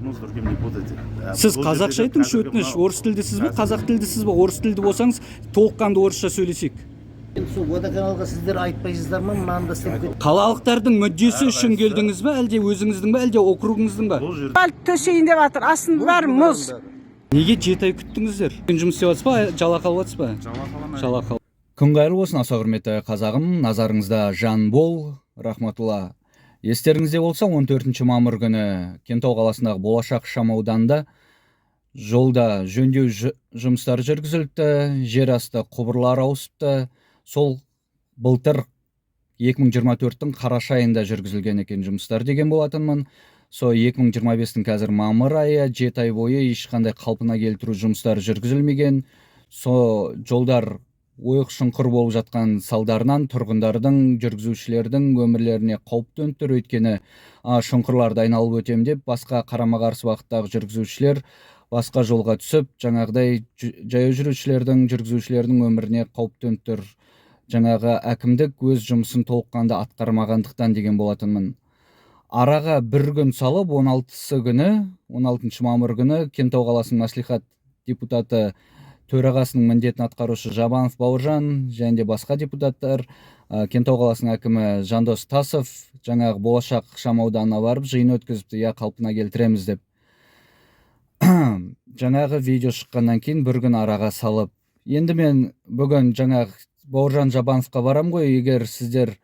Одно с другим не путайте. Сіз Бұл қазақша жерде айтыңызшы, қазіргі өтініш. мынау- Орыс тілдісіз бе, қазақ тілдісіз бе? Орыс тілді болсаңыз, толыққанды орысша сөйлесейік. Енді сол водоканалға сіздер айтпайсыздар ма, мынаны да істеп кет. Қалалықтардың мүддесі үшін келдіңіз бе, әлде өзіңіздің бе, әлде округіңіздің бе? Бұл жерде Асфальт төсейін деп жатыр, астының бәрі мұз. Неге 7 ай күттіңіздер? Жұмыс істеп жатсыз ба, жалақы алып жатсыз ба? Жалақы аламын. Жалақы. Күн қайырлы болсын, аса құрметті қазағым. Назарыңызда Жанбол Рахматулла. Естеріңізде болса, 14 мамыр күні Кентау қаласындағы Болашақ ықшам ауданында жолда жөндеу жұмыстары жүргізіліпті, жер асты құбырлар ауысыпты. Сол былтыр 2024-тің қараша айында жүргізілген екен жұмыстар деген болатынмын. Сол 2025-тің қазір мамыр айы, 7 ай бойы ешқандай қалпына келтіру жұмыстары жүргізілмеген. Со жолдар ойық шұңқыр болып жатқан салдарынан тұрғындардың, жүргізушілердің өмірлеріне қауіп төніп тұр. Өйткені шұңқырларды айналып өтем деп басқа қарама-қарсы бағыттағы жүргізушілер басқа жолға түсіп, жаңағыдай жаяу жүрушілердің, жүргізушілердің өміріне қауіп төніп тұр. Жаңағы әкімдік өз жұмысын толыққанды атқармағандықтан деген болатынмын. Араға бір күн салып, 16-сы күні, 16 мамыр күні Кентау қаласының мәслихат депутаты, төрағасының міндетін атқарушы Жабанов Бауыржан және де басқа депутаттар, Кентау қаласының әкімі Жандос Тасов жаңағы Болашақ ықшам ауданына барып жиын өткізіпті, я қалпына келтіреміз деп. Жаңағы видео шыққаннан кейін бір күн араға салып, енді мен бүгін жаңағы Бауыржан Жабановқа барам ғой, егер сіздер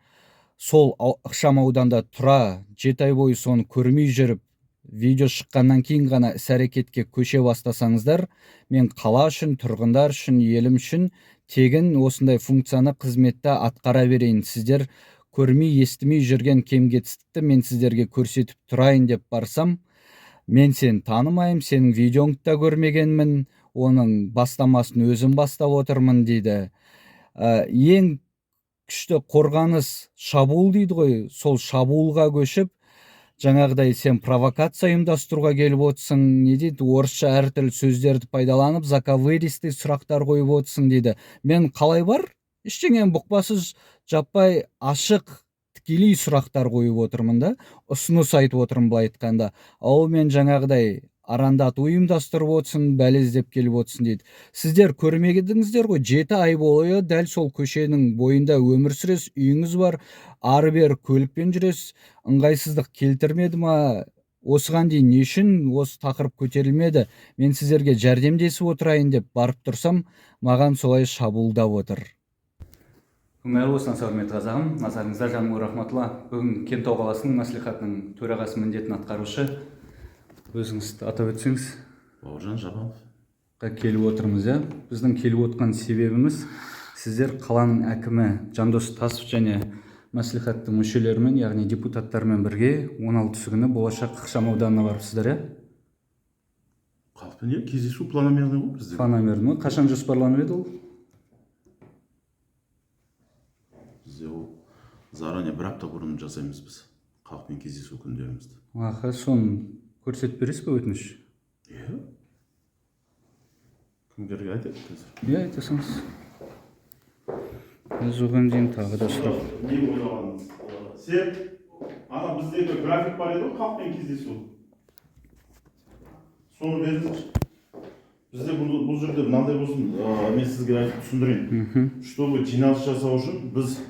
сол ықшам ауданда тұра 7 ай бойы соны көрмей жүріп, видео шыққаннан кейін ғана іс әрекетке көше бастасаңыздар, мен қала үшін, тұрғындар үшін, елім үшін тегін осындай функцияны, қызметті атқара берейін. Сіздер көрмей, естімей жүрген кем кетістікті мен сіздерге көрсетіп тұрайын деп барсам, мен сені танымаймын, сенің видеоңды да көрмегенмін, оның бастамасын өзім бастап отырмын дейді. Ең күшті қорғаныс шабуыл дейді ғой, сол шабуылға көшіп, жаңағыдай сен провокация ұйымдастыруға келіп отырсың, не дейді, орысша әртүрлі сөздерді пайдаланып, заковыристый сұрақтар қойып отырсың дейді. Мен қалай бар, ештеңені бұқпасыз, жаппай, ашық, тікелей сұрақтар қойып отырмын да, ұсыныс айтып отырмын былай айтқанда. Ал мен жаңағыдай арандату ұйымдастырып отырсың, бәле іздеп келіп отырсың дейді. Сіздер көрмедіңіздер ғой, 7 ай бойы дәл сол көшенің бойында өмір сүресіз, үйіңіз бар, ары бері көлікпен жүресіз, ыңғайсыздық келтірмеді ма? Осыған дейін не үшін осы тақырып көтерілмеді? Мен сіздерге жәрдемдесіп отырайын деп барып тұрсам, маған солай шабуылдап отыр. Күн қайырлы болсын, аса құрметті қазағым. Назарыңызда Жанбол Рахматулла. Бүгін Кентау қаласының мәслихатының төрағасы міндетін атқарушы, өзіңіз атап өтсеңіз. Бауыржан Жабанов. Келіп отырмыз, иә. Біздің келіп отқан себебіміз, сіздер қаланың әкімі Жандос Тасов және мәслихаттың мүшелерімен, яғни депутаттармен бірге 16 күні Болашақ ықшам ауданына барыпсыздар, иә? Халықпен, иә, кездесу планомерный ғой бізде. Планомерный. Қашан жоспарланып еді ол? Бізде ол заранее бір апта бұрын жасаймыз біз халықпен кездесу күндерімізді. Аха, соны көрсетіп бересіз бе, өтініш? Иә. Кімдерге айтайық қазір? Иә, айта салыңыз. Біз оған дейін тағы да сұрақ. Не ойлағанымыз? Сен ана біздегі график бар еді ғой, халықпен кездесу. Соны беріңізші. Бізде бұл жерде мынандай болсын, мен сізге айтып түсіндірейін. Чтобы жиналыс жасау үшін біз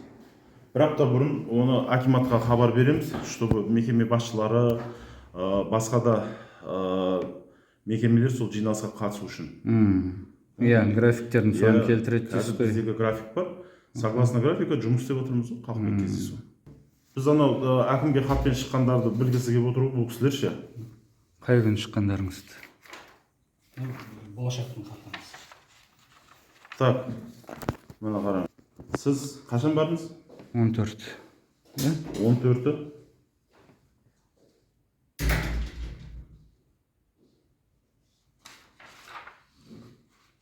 бір апта бұрын оны акиматқа хабар береміз, чтобы мекеме басшылары, басқа да мекемелер сол жиналысқа қатысу үшін. Иә, графиктерін соны Иә, келтіреді дейсіз қазір ғой. Біздегі график бар. Согласно графика жұмыс істеп отырмыз ғой, халықпен кездесу. Біз анау әкімге хатпен шыққандарды білгісі келіп отыр ғой бұл кісілер ше. Қай күні шыққандарыңызды? Болашақтың хаттамасы. Так, мына қараңыз. Сіз қашан бардыңыз? 14. Иә? 14-і.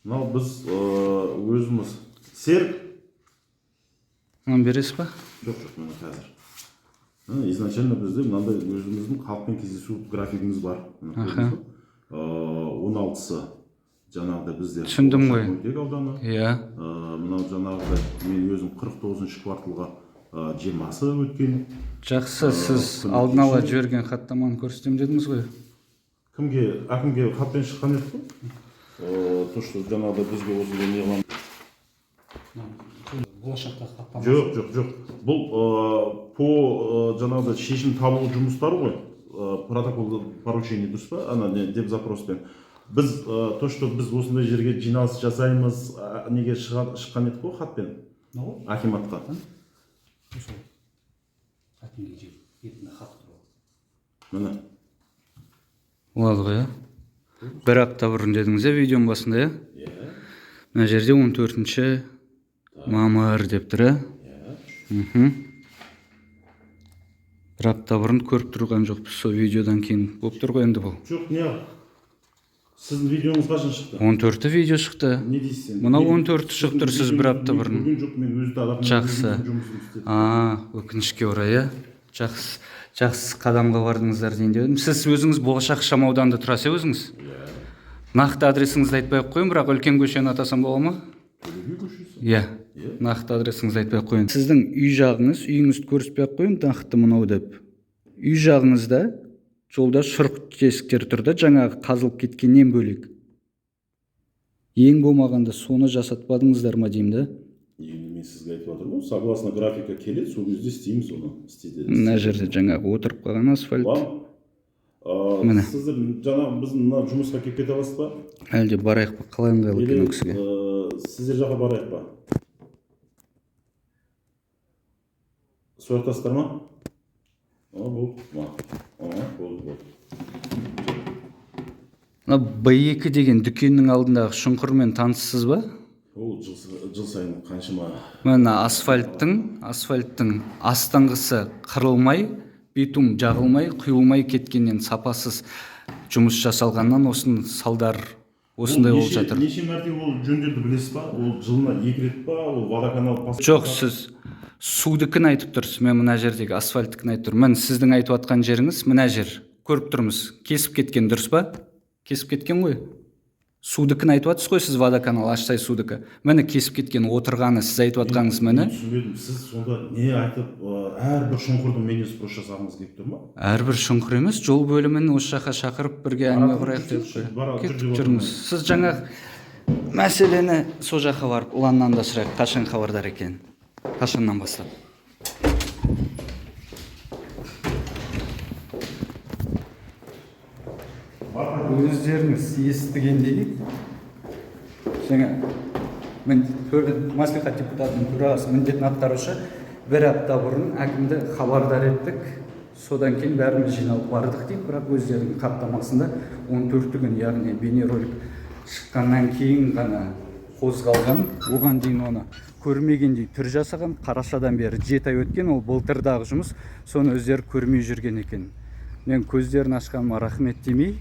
Мынау біз өзіміз. Серік. Мынаны бересіз ба? Жоқ, мына қазір. Міне, изначально бізде мынандай өзіміздің халықпен кездесу графигіміз бар. Мына көрдіңіз ба? 16-сы жаңағыдай бізде Түсіндім ғой. Мөлтек ауданы. Иә. Мынау жаңағыдай мен өзім 49 кварталға 20-сы өткен. Жақсы, сіз Күні алдын ала кеше- жіберген хаттаманы көрсетемін дедіңіз ғой. Кімге, әкімге хатпен шыққан едік қой. То что жаңағыдай бізге осындай не қыламыз. Болашақта хаттама. Жоқ, бұл по жаңағыдай шешім табу жұмыстары ғой. Протокол поручение, дұрыс па, ана не деп запроспен біз то что біз осындай жерге жиналыс жасаймыз, неге шыққан едік қой хатпен Мынау ғой. Акиматқа. Сол әкімге жер бетінде хат тұр. Міне. Болады ғой, иә? Бір апта бұрын дедіңіз, иә, видеоның басында, иә? Иә. Мына жерде 14 мамыр деп тұр, иә? Иә. Бір апта бұрын көріп тұрған жоқпыз, сол видеодан кейін болып тұр ғой енді бұл. Жоқ, не, сіздің видеоңыз қашан шықты? 14-і видео шықты. Не дейсіз енді? Мынау 14-і шығып тұр, сіз бір апта бұрын. Көрген жоқ, мен өзі де Жақсы. жұмысымды істедім. А, өкінішке орай, иә. Жақсы, жақсы қадамға бардыңыздар дейін деп едім. Сіз өзіңіз Болашақ ықшам ауданында тұрасыз, иә, өзіңіз? Иә. Нақты адресіңізді айтпай ақ қояйын, бірақ үлкен көшені атасам бола ма? Төле би көшесі. Иә. Иә. Нақты адресіңізді айтпай ақ қояйын. Сіздің үй жағыңыз, үйіңізді көрсетпей ақ қояйын, нақты мынау деп. Үй жағыңызда жолда шұрық тесіктер тұр да, жаңағы қазылып кеткеннен бөлек. Ең болмағанда соны жасатпадыңыздар ма деймін да. Енді мен сізге айтып жатырмын ғой, согласно графика келеді, сол кезде істейміз оны, істейді. Мына жерде жаңағы отырып қалған асфальт. Вам Міне. сіздер жаңа біздің мына жұмысқа келіп кете аласыз ба? Әлде барайық па, қалай ыңғайлы Или екен ол кісіге? Сіздер жаққа барайық па? Сол жақтасыздар ма? А, болды ма? А, болды, болды. Мына Б2 деген дүкеннің алдындағы шұңқырмен таныссыз ба? Ол жыл сайын қаншама. Мына асфальттың астыңғысы қырылмай, битум жағылмай, құйылмай кеткеннен, сапасыз жұмыс жасалғаннан осының салдар осындай Ол болып жатыр. Неше мәрте ол жөнделді, білесіз ба? Ол жылына екі рет па, ол водоканал Жоқ, сіз судікін айтып тұрсыз, мен мына жердегі асфальттікін айтып тұрмын. Міне, сіздің айтып жатқан жеріңіз мына жер. Көріп тұрмыз. Кесіп кеткен, дұрыс па? Кесіп кеткен ғой. Судікін айтып жатсыз ғой сіз, водоканал Ашсай судікі. Міне, кесіп кеткен отырғаны сіз айтып жатқаныңыз, міне. Мен түсінбедім, сіз сонда не айтып, әрбір шұңқырды менен спрос жасағыңыз келіп тұр ма? Әрбір шұңқыр емес, жол бөлімін осы жаққа шақырып, бірге әңгіме құрайық деп жүрсеңізші, қой. бара- жүр Кеттік, деп жүрміз. Сіз жаңа мәселені сол жаққа барып Ұланнан да сұрайық, қашан хабардар екен, қашаннан бастап. Өздеріңіз естігендей, жаңа мәслихат депутатының төрағасы міндетін атқарушы бір апта бұрын әкімді хабардар еттік, содан кейін бәріміз жиналып бардық дейді. Бірақ өздерінің хаттамасында 14 күн, яғни бейнеролик шыққаннан кейін ғана қозғалған, оған дейін оны көрмегендей түр жасаған. Қарашадан бері 7 ай өткен, ол былтырдағы жұмыс, соны өздері көрмей жүрген екен. Мен көздерін ашқаныма рахмет демей,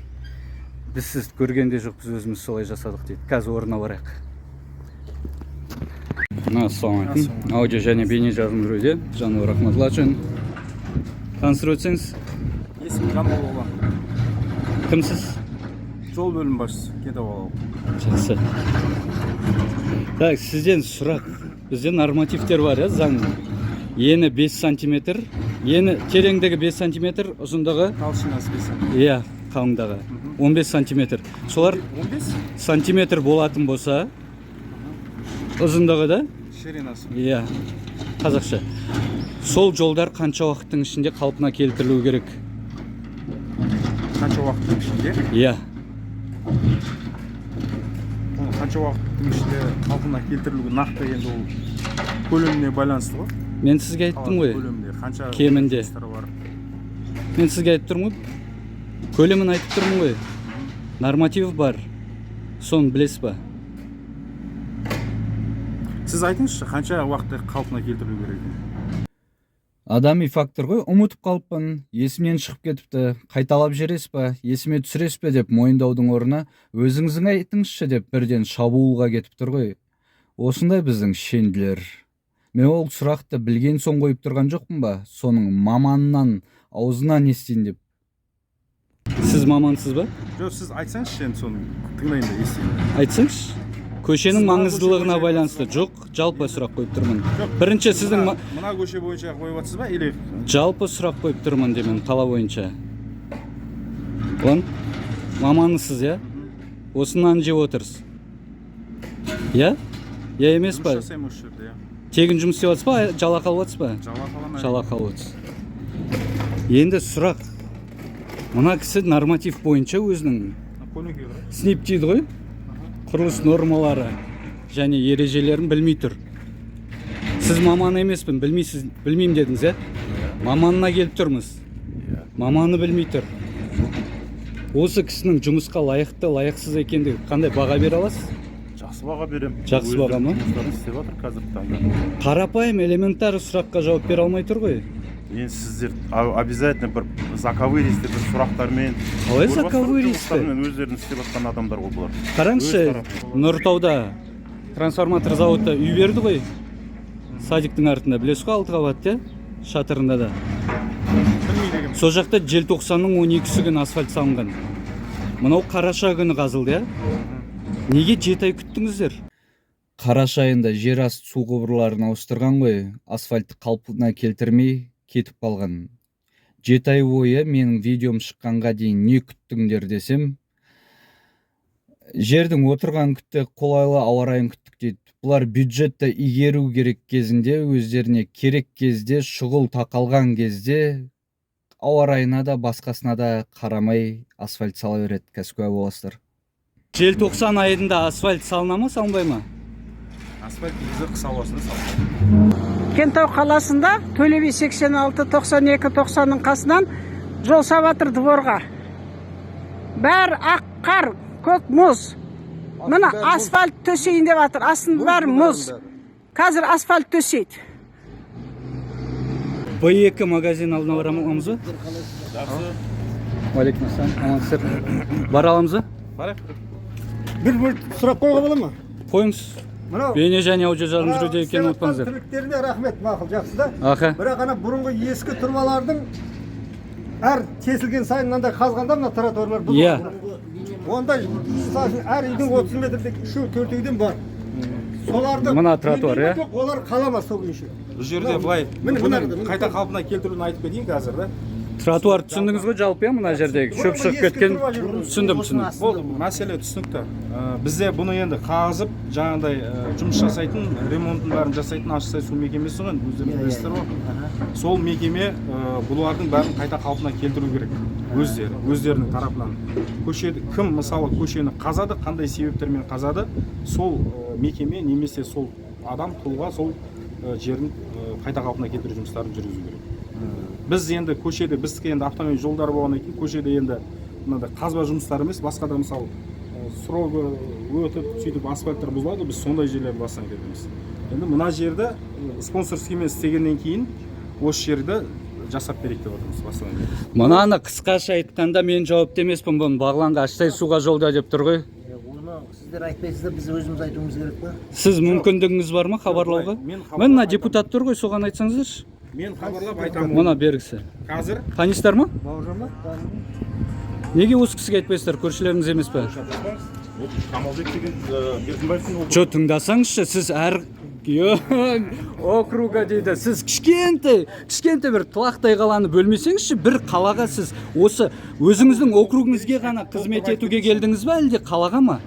біз сізді көрген де жоқпыз, өзіміз солай жасадық дейді. Қазір орнына барайық. Ассалаумағалейкум! Аудио және бейне жазылым жүруде. Жануар Рахматлачин, таныстырып өтсеңіз. Есімім Жамбыл Ұлан. Кімсіз? Жол бөлім басшысы, Кентау қалалық. Жақсы. Так, сізден сұрақ. Бізде нормативтер бар, иә, заң. Ені 5 сантиметр, ені, тереңдігі 5 сантиметр, ұзындығы Толщинасы 5 сантиметр. Иә, қалыңдығы 15 сантиметр. Солар 15 сантиметр болатын болса, ұзындығы да Ширинасы. Иә, қазақша. Сол жолдар қанша уақыттың ішінде қалпына келтірілу керек? Қанша уақыттың ішінде? Иә. Оны қанша уақыттың ішінде қалпына келтірілуі нақты енді ол көлеміне байланысты ғой. Мен сізге айттым ғой. Көлемінде қанша Кемінде. жұмыстар бар. Мен сізге айтып тұрмын ғой. Көлемін айтып тұрмын ғой. Норматив бар. Соны білесіз ба? Сіз айтыңызшы, қанша уақытта қалпына келтірілу керек екенін. Адами фактор ғой, ұмытып қалыппын, есімнен шығып кетіпті, қайталап жібересіз ба, есіме түсіресіз бе деп мойындаудың орнына, өзіңіздің айтыңызшы деп бірден шабуылға кетіп тұр ғой. Осындай біздің шенділер. Мен ол сұрақты білген соң қойып тұрған жоқпын ба, соның маманынан, аузынан естиін деп. Сіз мамансыз ба? Жоқ, сіз айтсаңызшы енді, соны тыңдайын да, естиін. Айтсаңызшы, көшенің Сіз мына маңыздылығына көше бойынша байланысты. айтасыз ба? Жоқ, жалпы сұрақ қойып тұрмын. Жоқ, Бірінші сіздің мына көше бойынша қойып жатсыз ба или Жалпы сұрақ қойып тұрмын деймін, қала бойынша. Ұлан. Маманысыз, иә? Осынан жеп отырсыз, иә? Иә, емес Жұмыс па? жасаймын осы жерде, иә. Тегін жұмыс істеп жатсыз ба, жалақы алып жатсыз ба? Жалақы аламын, әрине. Жалақы алып отырсыз. Енді сұрақ: мына кісі норматив бойынша өзінің Көлеңкеге қарай. СНиП дейді ғой, құрылыс нормалары және ережелерін білмей тұр. Сіз маман емеспін, білмейсіз, білмеймін дедіңіз, иә? Маманына келіп тұрмыз, маманы білмей тұр. Осы кісінің жұмысқа лайықты, лайықсыз екендігі қандай баға бере аласыз? Жақсы баға беремін. Жақсы баға ма? Жұмыстарын істеп жатыр қазіргі таңда. Қарапайым, элементар сұраққа жауап бере алмай тұр ғой. Енді сіздер обязательно бір заковыристый бір сұрақтармен Қалай көріп жатсыздар, заковыристый? жұмыстарымен өздерін істеп жатқан адамдар ғой бұлар. Қараңызшы, Өз тарапынан. Нұртауда трансформатор зауыты үй берді ғой, садиктің артында, білесіз ғой, алты қабатты, иә, шатырында да. Білмейді екенмін. Сол жақта желтоқсанның 12-сі күні асфальт салынған, мынау қараша күні қазылды, иә? Неге 7 ай күттіңіздер? Қараша айында жер асты су құбырларын ауыстырған ғой, асфальтты қалпына келтірмей кетіп қалған. 7 ай бойы менің видеом шыққанға дейін не күттіңдер десем, жердің отырғанын күттік, қолайлы ауа райын күттік дейді. Бұлар бюджетті игеру керек кезінде, өздеріне керек кезде, шұғыл тақалған кезде ауа райына да, басқасына да қарамай асфальт сала береді. Қазір куә боласыздар. Желтоқсан айында асфальт салына ма, салынбай ма? Асфальт негізі қыс ауасында салынады. Кентау қаласында Төле би 86, 92, 90-ның қасынан жол сап дворға. Бәрі ақ қар, көк мұз. Міне, асфальт төсейін деп жатыр, астының бәрі мұз. Қазір асфальт төсейді. Б2 магазин алдына бара аламыз ба? Уағалейкум ассалам, амансыздар? Бара аламыз ба? Барайық. Бір сұрақ қоюға бола ма? Қойыңыз. Мынау Бейне және аудио жазылым жүруде екенін істеп жатқан ұмытпаңыздар. Тірліктеріне рахмет, мақұл, жақсы да. Аха. Бірақ ана бұрынғы ескі трубалардың әр тесілген сайын мынандай қазғанда мына тротуарлар бұзылады. Онда, мысалы үшін, әр үйдің 30 метрдік үшеу төртеуден бар. Соларды Мына тротуар, иә? Жоқ, олар қалама сол күйінше. Бұл жерде былай, Міне, мына бұның жерде, міне. қайта қалпына келтіруін айтып кетейін қазір да. Тротуар түсіндіңіз ғой жалпы, иә, мына жердегі шөп шығып Ескі кеткен. труба жүр ғой. Түсіндім, түсіндім. Болды, мәселе түсінікті. Бізде бұны енді қазып, жаңағыдай жұмыс жасайтын, ремонтын бәрін жасайтын Ащысай су мекемесі ғой енді, өздеріңіз білесіздер ғой. Сол мекеме бұлардың бәрін қайта қалпына келтіру керек өздері, өздерінің тарапынан. Көшеді кім, мысалы, көшені қазады, қандай себептермен қазады, сол мекеме немесе сол адам, тұлға сол жерін қайта қалпына келтіру жұмыстарын жүргізу керек. Біз енді көшеде, біздікі енді автомобиль жолдары болғаннан кейін көшеде енді мынандай қазба жұмыстары емес, басқа да, мысалы, срогы өтіп, сөйтіп асфальттар бұзылады, біз сондай жерлерді бастан кетеміз. Енді мына жерді спонсорскиймен істегеннен кейін осы жерді жасап берейік деп отырмыз бастан. Мынаны қысқаша айтқанда, мен жауапты емеспін, бұны Бағланға, Ащысай суға жолда деп тұр ғой. Оны сіздер айтпайсыздар, біз өзіміз айтуымыз керек па? Сіз мүмкіндігіңіз бар ма хабарлауға? Мен Міне, мына хабарлап депутат тұр ғой, соған айтсаңыздаршы. Мен хабарлап айтамын. Мына бергісі. Қазір Танисыздар ма? Бауыржан ба? Неге осы кісіге айтпайсыздар, көршілеріңіз емес пе? Ол Камалбек деген Беркінбаевтың округі. Жо, тыңдасаңызшы, сіз әр округа дейді. Сіз кішкентай, кішкентай бір тылақтай қаланы бөлмесеңізші, бір қалаға сіз осы өзіңіздің округіңізге ғана қызмет етуге келдіңіз ба, әлде қалаға ма?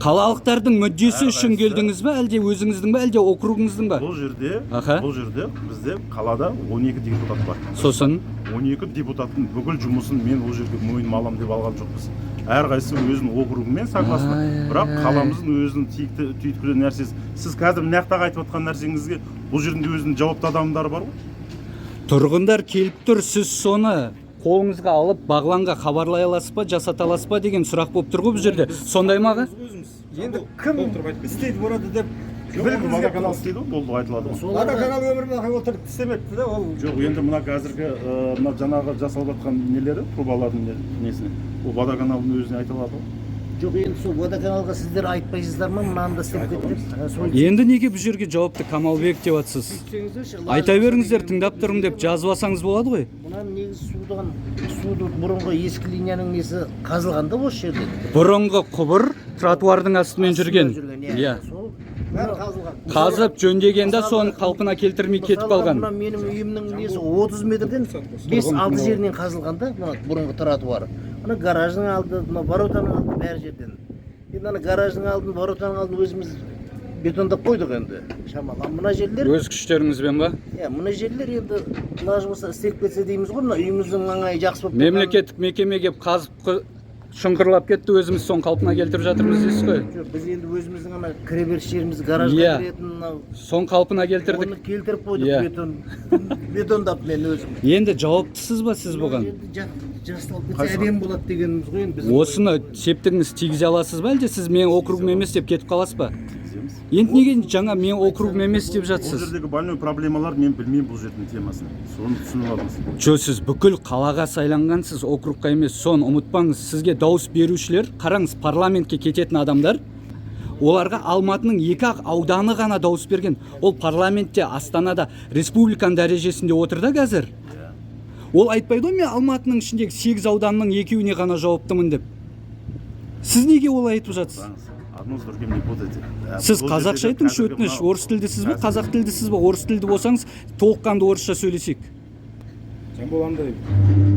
Қалалықтардың мүддесі үшін келдіңіз ба, әлде өзіңіздің ба, әлде округіңіздің ба? Бұл жерде Аха. бұл жерде бізде қалада 12 депутат бар. Сосын 12 депутаттың бүкіл жұмысын мен ол жерге мойныма аламын деп алған жоқпыз. Әрқайсысы өзінің округімен согласны, бірақ қаламыздың өзінің түйткілі түйткілі нәрсесі. Сіз қазір мына жақтағы айтып жатқан нәрсеңізге бұл жердің де өзінің жауапты адамдары бар ғой. Тұрғындар келіп тұр, сіз соны қолыңызға алып Бағланға хабарлай аласыз ба, жасата аласыз ба деген сұрақ болып тұр ғой бұл жерде. Сондай ма, аға? Өзіміз Енді кім толтырып айтып істейді болады деп Жоқ, білгіміз келіп водоканал тұр. істейді ғой, болды, айтылады ғой. Водоканал өмір бақи отырып істемепті да ол. Жоқ, енді мына қазіргі мына жаңағы жасалып жатқан нелері, трубалардың несіне, ол водоканалдың өзіне айта алады ғой. Жоқ, енді сол водоканалға сіздер айтпайсыздар ма, мынаны да істеп кет деп? Сол Енді неге бұл жерге жауапты Камалбек деп жатсыз? сөйтсеңіздерші. Айта беріңіздер, тыңдап тұрмын деп жазып алсаңыз болады ғой. Мынаның негізі судан, суды бұрынғы ескі линияның несі қазылған да осы жерде. Бұрынғы құбыр тротуардың астымен жүрген. Иә. Иә. Сол Бәрі қазылған. Қазып жөндегенде соны қалпына келтірмей кетіп Мысалға, қалған. мына менің үйімнің несі 30 метрден 5-6 жерінен қазылған да мына бұрынғы тротуар. Ана гараждың алды, мына воротаның алды, бәр жерден. Енді ана гараждың алдын, воротаның алдын өзіміз бетондап қойдық енді шамалы. А мына жерлер, Өз күштеріңізбен ба? Иә, мына жерлер енді лажы болса істеліп кетсе дейміз ғой, мына үйіміздің маңайы жақсы болып тұрған. Мемлекеттік мекеме келіп қазып, шұңқырлап кетті, өзіміз соны қалпына келтіріп жатырмыз дейсіз ғой. Жоқ, біз енді өзіміздің ана кіреберіс жеріміз, гаражға кіретін мынау Соны қалпына келтірдік. Оны келтіріп қойдық, бетон бетондап мен өзім. Енді жауаптысыз ба сіз бұған? Енді жасалып кетсе, әдемі болады дегеніміз ғой енді біздің. Осыны септігіңіз тигізе аласыз ба, әлде сіз менің округім емес деп кетіп қаласыз ба? Тигіземіз. Енді неге жаңа мен округім емес деп Бұл жатсыз? жердегі больной проблемалар, мен білмеймін бұл жердің темасын, соны түсініп алыңыз. Жоқ, сіз бүкіл қалаға сайланғансыз, округқа емес, соны ұмытпаңыз. Сізге дауыс берушілер, қараңыз, парламентке кететін адамдар, оларға Алматының екі ақ ауданы ғана дауыс берген. Ол парламентте, Астанада, республиканың дәрежесінде отыр да қазір. Ол айтпайды ғой, мен Алматының ішіндегі сегіз ауданның екеуіне ғана жауаптымын деп. Сіз неге олай айтып жатсыз? Қараңыз, одно с другим не путайте. Сіз Бұл қазақша жердегі айтыңызшы, қазіргі өтініш. мынау- Орыс тілдісіз бе, Қазір- қазақ тілдісіз бе? Орыс тілді болсаңыз, толыққанды орысша сөйлесейік. Жамбыл, андай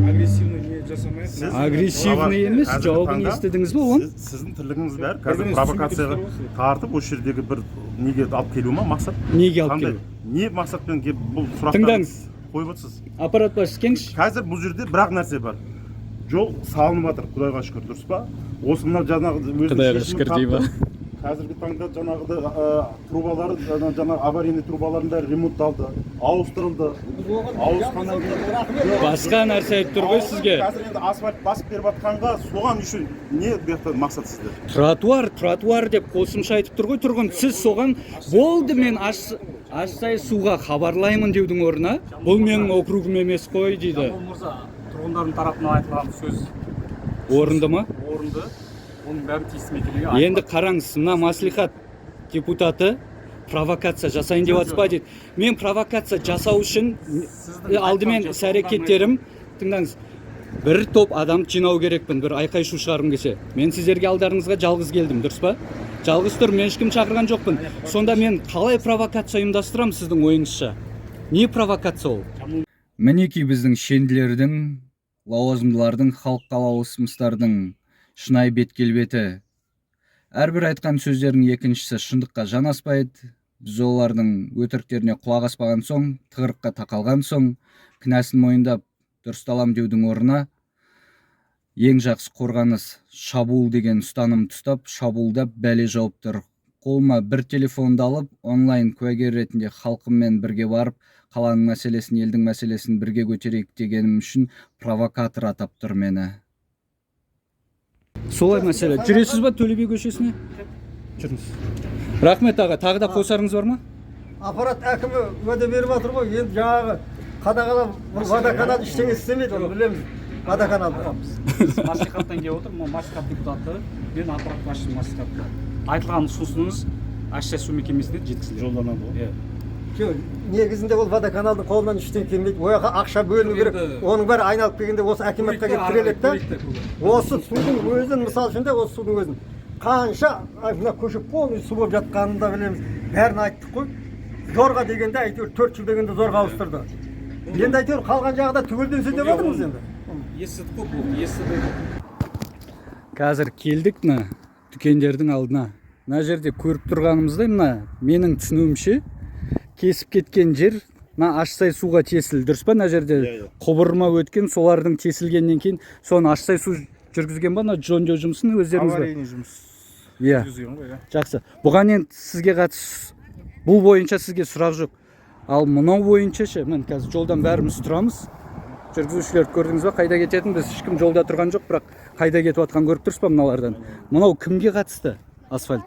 агрессивный не жасамайық. Сіз- Агрессивный емес, Қазіргі жауабын таңда естідіңіз бе оның? Сіздің тірлігіңіз бәрі қазір Бір-біріңізді провокацияға түсінбей тұрсыздар ғой. тартып, осы жердегі бір неге алып келу ма мақсат? Неге алып Қандай? келу? Не мақсатпен келіп бұл сұрақтарды Тыңдаңыз. қойып отырсыз? Аппарат басшысы, келіңізші. Қазір бұл жерде бір ақ нәрсе бар: жол салынып жатыр, құдайға шүкір, дұрыс па? Осы мына жаңағы өзінің Құдайға шешімін шүкір дей ба? тапты. Қазіргі таңда жаңағыдай трубалары, жаңағы аварийный трубалардың бәрі ремонтталды, ауыстырылды. Ауысқаннан кейін Басқа нәрсе айтып тұр ғой сізге. Қазір енді асфальт басып беріп жатқанға, соған еще не бұл жақта мақсат сізде? Тротуар, тротуар деп қосымша айтып тұр ғой тұрғын. Сіз соған болды, мен Ащысай суға хабарлаймын деудің орнына, бұл менің округім емес қой дейді. Жамбыл мырза, тұрғындардың тарапынан айтылған сөз Орынды ма? орынды. Оның бәрін тиісті мекемеге Енді қараңыз, мына маслихат депутаты провокация жасайын деп жатсыз ба дейді. Мен провокация жасау үшін Сіздің алдымен айтқан іс әрекеттерім, тыңдаңыз, бір топ адам жинау керекпін, бір айқай шу шығарғым келсе. Мен сіздерге алдарыңызға жалғыз келдім, дұрыс па? Жалғыз тұр, мен ешкім шақырған жоқпын. Сонда мен қалай провокация ұйымдастырамын, сіздің ойыңызша? Не провокация ол? Мінекей, біздің шенділердің, лауазымдылардың, халық қалаулысымыздардың шынайы бет келбеті. Әрбір айтқан сөздерінің екіншісі шындыққа жанаспайды. Біз олардың өтіріктеріне құлақ аспаған соң, тығырыққа тақалған соң, кінәсін мойындап дұрысталам деудің орнына, ең жақсы қорғаныс шабуыл деген ұстаным ұстап, шабуылдап бәле жауып тұр. Қолыма бір телефонды алып, онлайн куәгер ретінде халқыммен бірге барып, қаланың мәселесін, елдің мәселесін бірге көтерейік дегенім үшін провокатор атап тұр мені. Солай мәселе. Жүресіз ба Төле би көшесіне? Жүріңіз. Рахмет, аға. Тағы да қосарыңыз бар ма? Аппарат әкімі уәде беріп жатыр ғой енді, жаңағы қадағалап. Бұл водоканал ештеңе істемейді, оны білеміз водоканалды. Біз маслихаттан келіп отыр, мына маслихат депутаты мен аппарат басшысы маслихатта. Айтылған ұсынысыңыз Ащысай су мекемесіне жеткізіледі. Жолданады ғой. Иә. Жоқ, негізінде ол водоканалдың қолынан ештеңе келмейді, ол жаққа ақша бөліну керек. Енді- Оның бәрі айналып келгенде осы әкіматқа келіп тіреледі да. Көрейік те, көрейік. Осы судың өзін, мысалы үшін де, осы судың өзін қанша, мына көше полный су болып жатқанын да білеміз, бәрін айттық қой. Зорға дегенде, әйтеуір 4 жыл дегенде зорға ауыстырды. Енді әйтеуір қалған жағы да түгелденсе деп жатырмыз енді. Естідік қой, бұл естідік. Қазір келдік мына дүкендердің алдына. Мына жерде көріп тұрғанымыздай, мына менің түсінуімше, кесіп кеткен жер мына Ащысай суға тесілі, дұрыс па? Мына жерде Иә, иә. құбыр ма өткен, солардың тесілгеннен кейін соны Ащысай су жүргізген ба мына жөндеу жұмысын, өздеріңіз бе? Аварийный жұмыс жүргізген ғой, иә. Жақсы. Бұған енді сізге қатыс, бұл бойынша сізге сұрақ жоқ. Ал мынау бойынша ше? Міне, қазір жолдан бәріміз тұрамыз. Жүргізушілерді көрдіңіз ба, қайда кететін? Біз ешкім жолда тұрған жоқ, бірақ қайда кетіп жатқанын көріп тұрсыз ба мыналардан? Мынау кімге қатысты асфальт?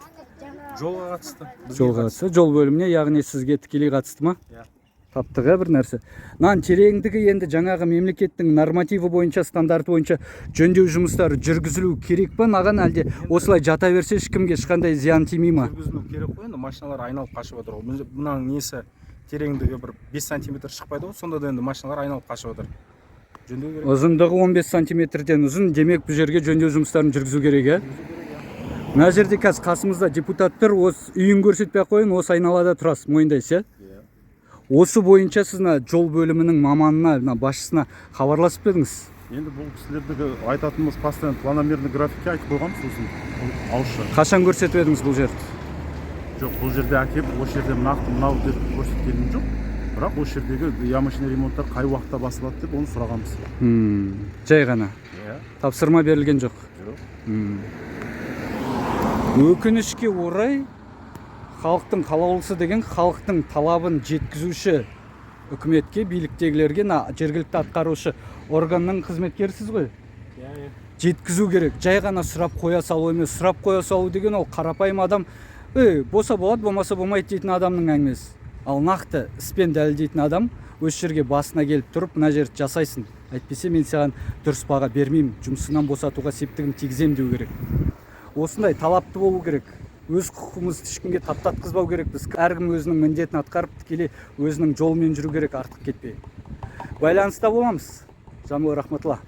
Жолға қатысты. Бізге. Жолға қатысты, жол бөліміне, яғни сізге тікелей қатысты ма? Иә. Таптық, иә, бір нәрсе. Мынаның тереңдігі енді жаңағы мемлекеттің нормативі бойынша, стандарты бойынша жөндеу жұмыстары жүргізілу керек па мынаған, әлде осылай жата берсе, ешкімге ешқандай зиян тимей ма? Жүргізілу керек қой енді, машиналар айналып қашып жатыр ғой. Мынаның несі, тереңдігі бір 5 сантиметр шықпайды ғой, сонда да енді машиналар айналып қашып жатыр. Жөндеу керек. Ұзындығы 15 сантиметрден ұзын, демек, бұл жерге жөндеу жұмыстарын жүргізу керек, иә. Мына жерде қазір қасымызда депутат тұр. Осы үйін көрсетпей ақ қояйын, осы айналада тұрасыз, мойындайсыз, иә? Осы бойынша сіз мына жол бөлімінің маманына, мына басшысына хабарласып па едіңіз? Енді бұл кісілердігі айтатынымыз, постоянно планомерный графикке айтып қойғанбыз сосын ауызша. Қашан көрсетіп едіңіз бұл жерді? Жоқ, бұл жерде әкеліп, осы жерде нақты мынау деп көрсеткенім жоқ, бірақ осы жердегі ямочный ремонттар қай уақытта басылады деп оны сұрағанбыз. Жай ғана Иә. Тапсырма берілген жоқ? Жоқ. Өкінішке орай, халықтың қалаулысы деген халықтың талабын жеткізуші үкіметке, биліктегілерге, мына жергілікті атқарушы органның қызметкерісіз ғой, Иә. жеткізу керек. Жай ғана сұрап қоя салу емес. Сұрап қоя салу деген ол қарапайым адам, ей, болса болады, болмаса болмайды дейтін адамның әңгімесі. Ал нақты іспен дәлелдейтін адам осы жерге басына келіп тұрып, мына жерді жасайсың, әйтпесе мен саған дұрыс баға бермеймін, жұмысыңнан босатуға септігім тигіземін деу керек. Осындай талапты болу керек. Өз құқығымызды ешкімге таптатқызбау керекпіз. Әркім өзінің міндетін атқарып, тікелей өзінің жолымен жүру керек, артық кетпей. Байланыста боламыз. Жамбыл, рахматулла.